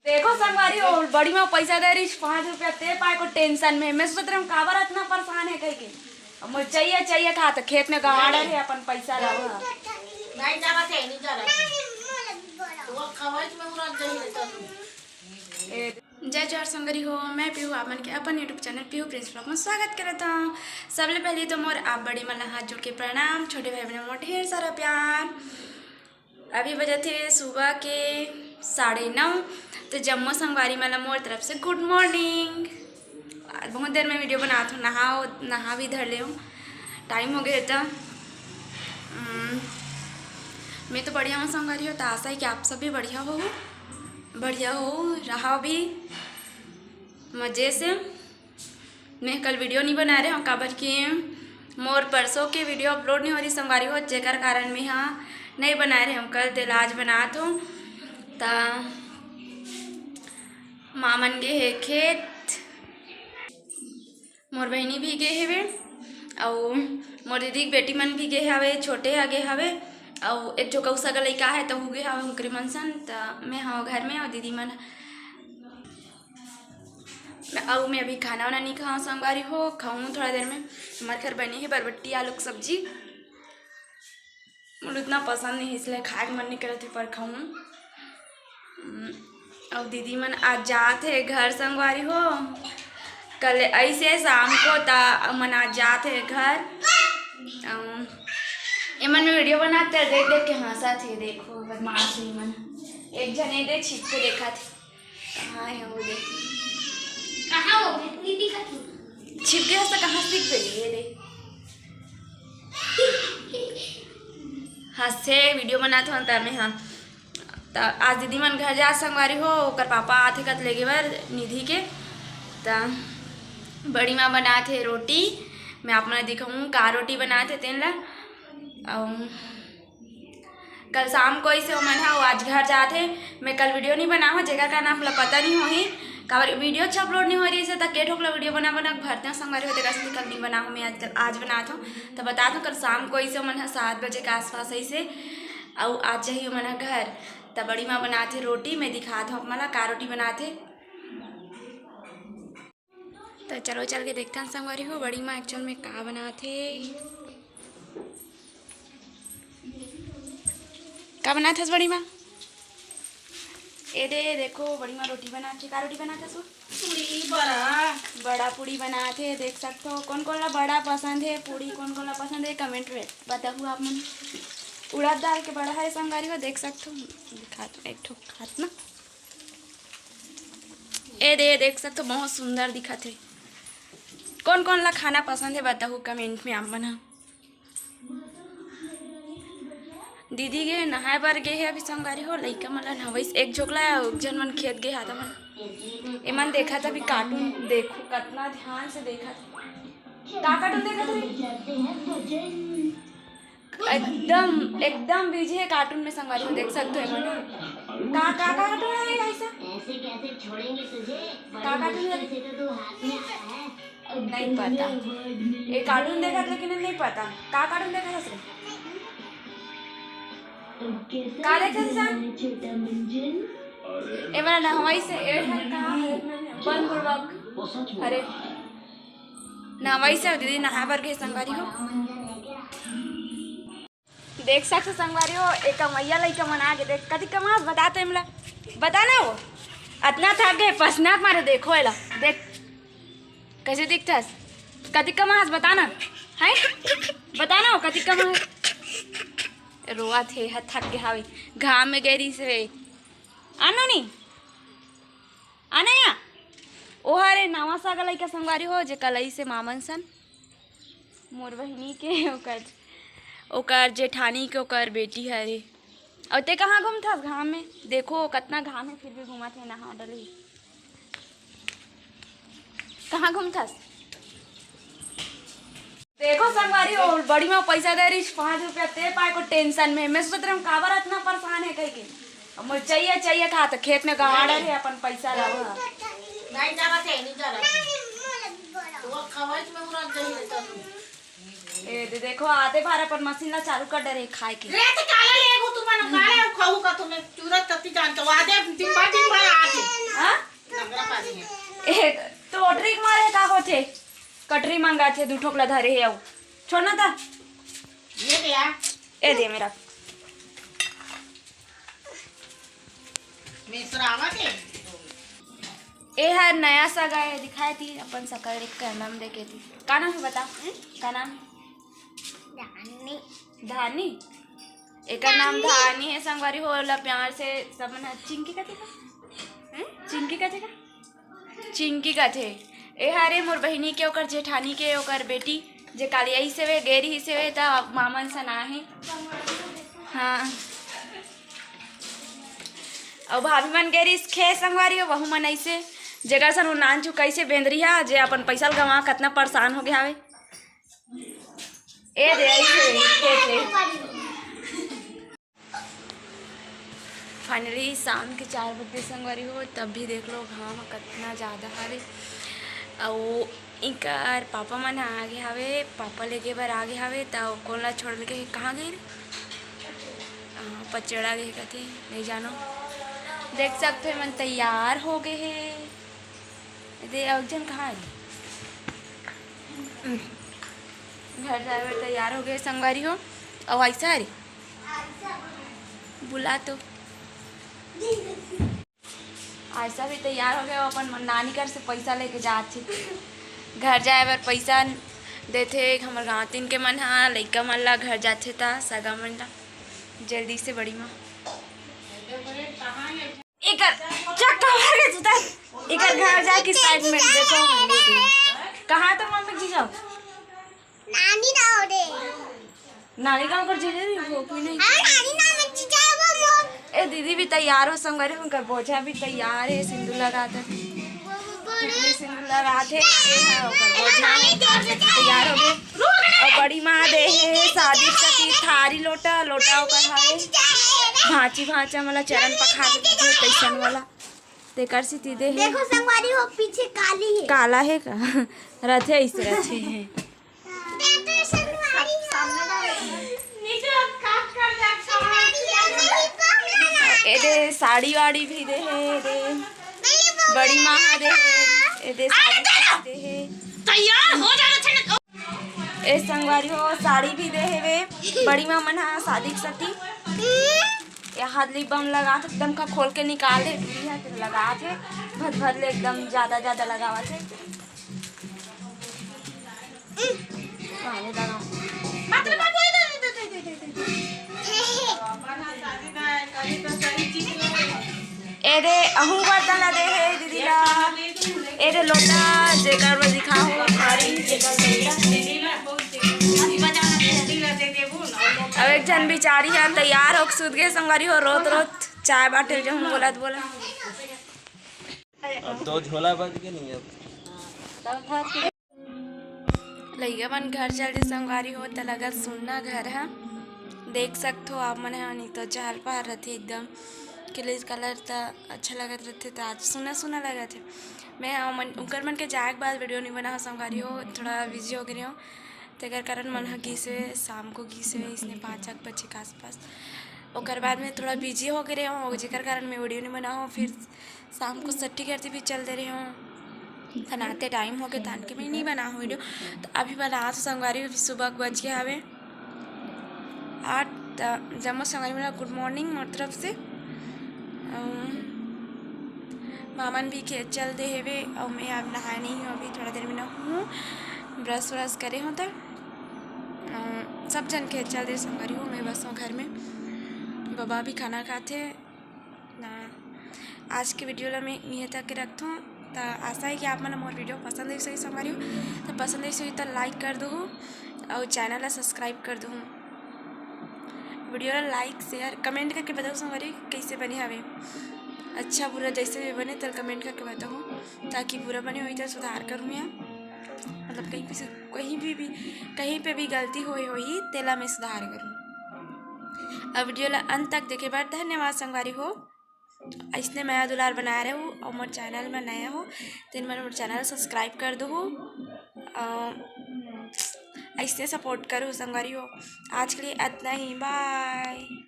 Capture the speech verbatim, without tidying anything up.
देखो संगवारी हो, बड़ी माँ पैसा दे रही पाँच रुपया, ते पाए को टेंशन में। मैं सोचत रहे हूँ काबर इतना परेशान है कह के। अब मुझे चाहिए, चाहिए कहा तो खेत में गवाड़ है अपन पैसा ला। नहीं जाना थे, नहीं जाना थे। वो खवाई में उड़ा दे रही था तू। ए, जय जोहार संगरी हो, मैं पीहू आप मन के अपन YouTube चैनल पीहू प्रिंस ब्लॉग में स्वागत करत हूँ। सबले पहले तो मोर आप बड़ी मन ला हाथ जोड़ के प्रणाम, छोटे भाई बहन मोर ढेर सारा प्यार। अभी बजत हे सुबह के साढ़े नौ। तो जम्मो संगवारी मन ला मोर तरफ से गुड मॉर्निंग। आज बहुत देर में वीडियो बनात हूँ, नहाओ नहा भी धर ले हूँ, टाइम हो गया था। हम्म, मैं तो बढ़िया हूँ संगवारी हो, तो आशा है कि आप सब भी बढ़िया हो, बढ़िया हो रहा भी मजे से। मैं कल वीडियो नहीं बना रहे हूँ, काबर कि मोर परसों के वीडियो अपलोड नहीं हो रही संगवारी हो, जेकर कारण मैं हा नहीं बना रहे हूँ कल, तेला आज बनात हूँ। त माँ मन गे हे खेत, मोर बहिनी भी गे हेवे, अउ मोर दीदी के बेटी मन भी गे हवे, छोटे ह गे हवे, अउ एक झो कौसा का लइका है, त हु गे हवे उनकरे मन सन। त मैं हव घर में, अउ दीदी मन मैं, अउ मैं अभी खाना वाना नहीं खाऊँ संगवारी हो, खाऊँ थोड़ा देर में। हमारे घर बनी है बरबट्टी आलू की सब्जी, मुझे उतना पसंद नहीं है, इसलिए खाए के मन नहीं करत है, पर खाऊँ। हम्म, अउ दीदी मन आज जात है घर संगवारी हो, कल ऐसे शाम को ता मन आज जात है घर। अउ एमन में वीडियो बनाते हैं, देख देख के हंसा थे। देखो बदमाश है मन, एक जने दे छिप के देखा थे। कहाँ है वो दे? कहाँ हो? मैं नहीं दिखा तू। छिप गया तो कहाँ सीख गई ये दे? हंसे वीडियो बनात हन त में, हाँ। त आज दीदी मन घर जा संगवारी हो, ओकर पापा आथे कत लेगे बर निधि के। त बड़ी माँ बनात हे रोटी, मैं आप मन दिखाऊँ का रोटी बनात हे तेन ला। अउ कल शाम को इसे ओमन ह, वो आज घर जात हे। मैं कल वीडियो नहीं बना हो, जेकर कारण आप ला पता नहीं होही, काबर वीडियो अच्छा अपलोड नहीं हो रही से, त के ठोक ला वीडियो बना बना के भरते हैं संगवारी हो, तेकर से कल नहीं बना हो, मैं आज, आज बनात हूँ। त बतात हूँ, कल शाम को इसे ओमन ह सात बजे के आसपास ऐसे, अउ आज जाही ओमन ह घर। त बड़ी माँ बनात हे रोटी, मैं दिखात हूँ आप मन ला का रोटी बनात हे। त चलो चल के देखथन संगवारी हो, बड़ी माँ एक्चुअल में का बनात हे। का बनात हस बड़ी माँ? ए दे, देखो बड़ी माँ रोटी बनात हे। का रोटी बनात हस वो? पूरी, बड़ा। बड़ा पूरी बनात हे, देख सकथो। कोन कोन ला बड़ा पसंद हे, पूरी कोन कोन ला पसंद हे, कमेंट में बताहू आप मन। उड़द दाल के बड़ा हरे संगवारी हो, देख सकथो। दिखात एक ठो खात ना। ए दे, देख सकथो, बहुत सुंदर दिखत हे। कोन कोन ला खाना पसंद हे, बताहू कमेंट में आप मन ह। दीदी गे नहाए बर गे हे अभी संगवारी हो, लइका मन ला नहवइस, एक झोकला एक झन मन खेत गे हाथ मन। एमन देखत अभी कार्टून, देखो कतना ध्यान से देखत। का कार्टून देखत हे? एकदम, एकदम बिजी हे कार्टून में संगवारी हो, देख सकथो एमन। का, का, का कार्टून हे भाई साहब? का कार्टून हे? नहीं पता। ये कार्टून देखत, लेकिन नहीं पता। का कार्टून देखत हस रे? का देखत हस? ए वाला नहवाइस, ए हर का हे? बन बुड़बक। अरे। नहवाइस दीदी, नहाए बर गे संगवारी हो। देख सकथो संगवारी हो, एक कमैया लइका मन आगे। देख, कति कमास बता तो एमला। बता ना वो। अतना थक गे, पसीना मारे, देखो एला। देख, कइसे दिखथस? कति कमास बता ना। हैं? बता ना वो, कति कमास। रोवत हे, ह थक गे हावे। घाम में गे रहिस हे। आनो नी। आना या। ओहर ए नवा सागा लइका संगवारी हो, जे कलई से मामन सन। मोर बहिनी के, ओकर, ओकर जेठानी के, ओकर बेटी हरे। अउ ते कहाँ घूमथस घाम में? देखो, कतना घाम हे, फिर भी घूमत हे, नहा डलही। कहाँ घूमथस? देखो संगवारी हो, बड़ी माँ पैसा दे रही पाँच रुपया, ते पाए को टेंशन में। मैं सोचत रहे हूँ, काबर इतना परेशान है कह के। अब मुझे चाहिए, चाहिए कहा तो खेत में गवाड़ है अपन पैसा रहा। नहीं जाना थे, नहीं जाना थे। वो खवाई में उड़ा दे रहे तब। ए दे, देखो, आधे भार अपन मशीन ला चालू कर डरे खाए के। रे, तो काला ले गो तू मन, काला खाऊ का तुम्हें चूरत कत्ती जान के, आधे दिन भर, दिन भर आके। ए, तो ट्रिक मारे का होथे? कटरी मंगाथे, दू ठोक ला धरे हे अउ। छोड़ ना ता। ये दे यार। ए दे मेरा। मिश्रावा के। ए हर नया सगा हे, दिखाए थी अपन सकल देख के नाम देखे थी। का नाम हे बता? हम्म? का नाम हे? धानी। धानी? एकर नाम धानी। धानी हे संगवारी हो, ओला प्यार से सब मन ह चिंकी कथे का? हम्म? चिंकी कथे का? चिंकी कथे। ए हरे मोर बहिनी के, ओकर जेठानी के, ओकर बेटी, जे काली आइस हवे, गे रिहिस हवे, त मामन सन आहे। हाँ। अउ भाभी मन गे रिहिस खे संगवारी हो, वहू मन अइसे, जेकर सन वो नान चुकाइस हे बेंदरी हा, जे अपन पैसा ल गंवा कतना परेशान हो गे हावे। ए दे, अइसे, खे, खे। Finally शाम के चार बजे संगवारी हो, तब भी देख लो घाम ह कतना ज्यादा हवे। अउ इकर पापा मन ह आगे हवे, पापा लेगे बर आगे हवे, त कोन ला छोड़ के कहाँ गे रे? हाँ, पचेड़ा गे कथे, नहीं जानो। देख सकते हो, मन तैयार हो गए हे। दे, अउ एक झन कहाँ हे? घर जाए बर तैयार हो गए संगवारी हो। अउ आइसा रे? बुला तो। आइसा भी तैयार हो गए, वो अपन नानी घर से पैसा लेके जात हे। घर जाए बर पैसा देथे हमर गाँव तीन के मन हा, लइका मन ला घर जाथे ता सगा मन ला जल्दी से बड़ी माँ। एकर चक्का मार के सुता। एकर घर जाके excitement देखो, हम लोग भी। कहाँ तो मम्मी जी जाओ? नानी गाँव रे। नानी गाँव कर जीजा जी, वो कोई नहीं। हाँ, नानी गाँव में जीजा वो मोर। ए दीदी भी तैयार हो संगवारी, उनकर बोझा भी तैयार है, सिंदूर लगाते। दीदी सिंदूर लगाते, ए हाँ, ओकर बोझा है, तैयार हो गए। अउ बड़ी माँ दे हे सादी सती थारी लोटा, लोटा ओकर हवे। भांची भांचा मला चरण पखार के दीदी तैसन वाला। तेकर सेती दे हे। देखो संगवारी हो, पीछे काली है। काला है का? रथे ऐसे रथे है। देखो संगवारी हो। ए दे साड़ी वाड़ी भी दे हे रे। बड़ी माँ दे हे। ए दे साड़ी दे हे। तैयार हो जाना चाहिए। ए संगवारी हो, साड़ी भी दे हेवे बड़ी माँ मन हा शादी के सती। ये हाथ lip balm लगात हे, एकदम का खोल के निकाल दे, टूरी हा, फिर लगात हे, भद भद ले एकदम ज्यादा ज्यादा लगावत हे। पानी लगा। ए दे, अहू बर्तन ला दे हे दीदी ला। ए दे लोटा, जेकर बर दिखा हो, थारी, जेकर लोटा। अब एक झन बिचारी ह तैयार होके सूत गे संगवारी हो, रोत रोत चाय बाटे जो हम बोलत बोला। अब दो झोला बच के नहीं अब। लइका मन घर चल दे संगवारी हो, त लगत सुन्ना घर ह। देख सकथो आप मन ह, नहीं तो चहल पहल रथे एकदम। क्लेज कलर त अच्छा लगत रथे, त आज सुन्ना सुन्ना लगत हे। मैं ह मन, उनकर मन के जाए के बाद वीडियो नहीं बना हो संगवारी हो, थोड़ा बिजी हो गए हो, तेकर कारण मन ह गीस हे, शाम को गीस हे, इसने पाँच एक बजे के आसपास। ओकर बाद में थोड़ा बिजी हो गए हो, जेकर कारण मैं वीडियो नहीं बना हो। फिर शाम को सट्टी करती भी चल दे रहे हो, बनाते टाइम हो गए, तान के मैं नहीं बना हूँ वीडियो। तो अभी बना तो संगवारी, अभी सुबह के बज के हवे आठ। त जम्मो संगवारी मेरा गुड मॉर्निंग मोर तरफ से। अम, मामन भी खेत चल दे हेवे, और मैं अब नहाए नहीं हूँ, अभी थोड़ा देर में नहाहूँ, ब्रश व्रश करे हूँ। त अम, सब जन खेत चल दे संगवारी हो, मैं बस हूँ घर में। बाबा भी खाना खाथे। ना, आज के वीडियो ला मैं इहें तक रखथों। त आशा है कि आप मन ला मोर वीडियो पसंद आइस होही संगवारी हो। त पसंद आइस होही त like कर दो और चैनल ला सब्सक्राइब कर दो। वीडियो ला like, share, comment करके बताओ संगवारी हो कैसे बने हवे। अच्छा बुरा जैसे भी बने त comment करके बताओ, ताकि बुरा बने होही त सुधार करूँ या मतलब कहीं पे से, कहीं भी, भी, कहीं पे भी गलती होए होही तेला मैं सुधार करूँ। अब वीडियो ला अंत तक देखे बर धन्यवाद संगवारी हो। ऐसने मया दुलार बनाए रहू और मोर चैनल में नया हो तेन मन मोर चैनल सब्सक्राइब कर दो। अउ ऐसने सपोर्ट करो संगवारी हो। आज के लिए इतना ही, बाय।